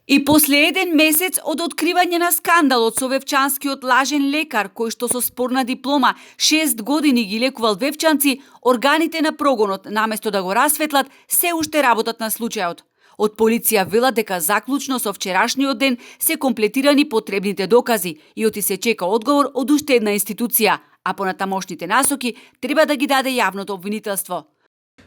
И после еден месец од откривање на скандалот со вевчанскиот лажен лекар кој што со спорна диплома 6 години ги лекувал вевчанци, органите на прогонот наместо да го расветлат, се уште работат на случајот. Од полиција велат дека заклучно со вчерашниот ден се комплетирани потребните докази и оти се чека одговор од уште една институција, а понатамошните насоки треба да ги даде јавното обвинителство.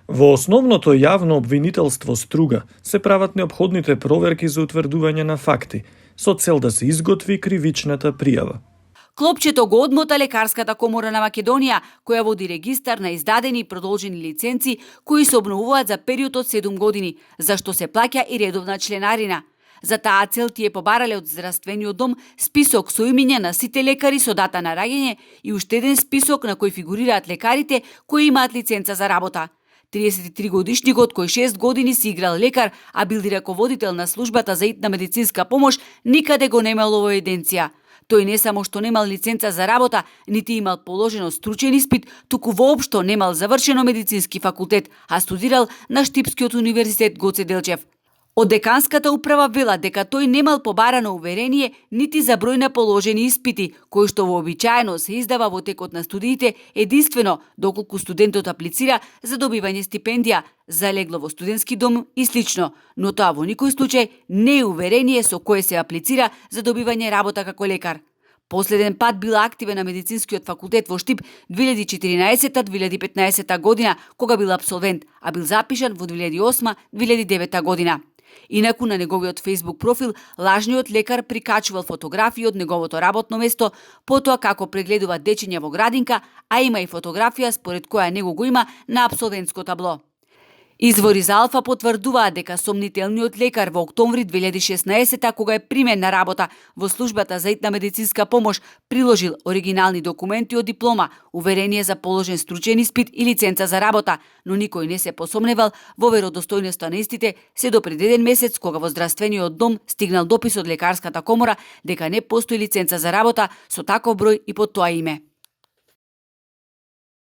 Во основното јавно обвинителство струга се прават неопходните проверки за утврдување на факти, со цел да се изготви кривичната пријава. Клопчето го одмота Лекарската комора на Македонија, која води регистар на издадени и продолжени лиценци кои се обновуваат за период од 7 години, за што се плаќа и редовна членарина. За таа цел тие побарале од здравствениот дом список со имиња на сите лекари со дата на раѓање и уште еден список на кој фигурираат лекарите кои имаат лиценца за работа. 33 годишникот кој 6 години си играл лекар, а бил и раководител на службата за итна медицинска помош, никаде го немал во еденција. Тој не само што немал лиценца за работа, нити имал положено стручен испит, туку воопшто немал завршено медицински факултет, а студирал на Штипскиот универзитет Гоце Делчев. Од деканската управа велат дека тој немал побарано уверение нити за број на положени испити, кои што вообичаено се издава во текот на студиите единствено доколку студентот аплицира за добивање стипендија, за легло во студентски дом и слично, но тоа во никој случај не е уверение со кое се аплицира за добивање работа како лекар. Последен пат бил активен на медицинскиот факултет во Штип 2014-2015 година, кога бил абсолвент, а бил запишан во 2008-2009 година. Инаку на неговиот Facebook профил лажниот лекар прикачувал фотографии од неговото работно место, потоа како прегледува дечиња во градинка, а има и фотографија според која него го има на апсолвентско табло. Извори за Алфа потврдуваат дека сомнителниот лекар во октомври 2016 кога е примен на работа во службата за итна медицинска помош приложил оригинални документи од диплома, уверение за положен стручен испит и лиценца за работа, но никој не се посомневал во веродостојноста на истите се до пред еден месец кога во здравствениот дом стигнал допис од Лекарската комора дека не постои лиценца за работа со таков број и под тоа име.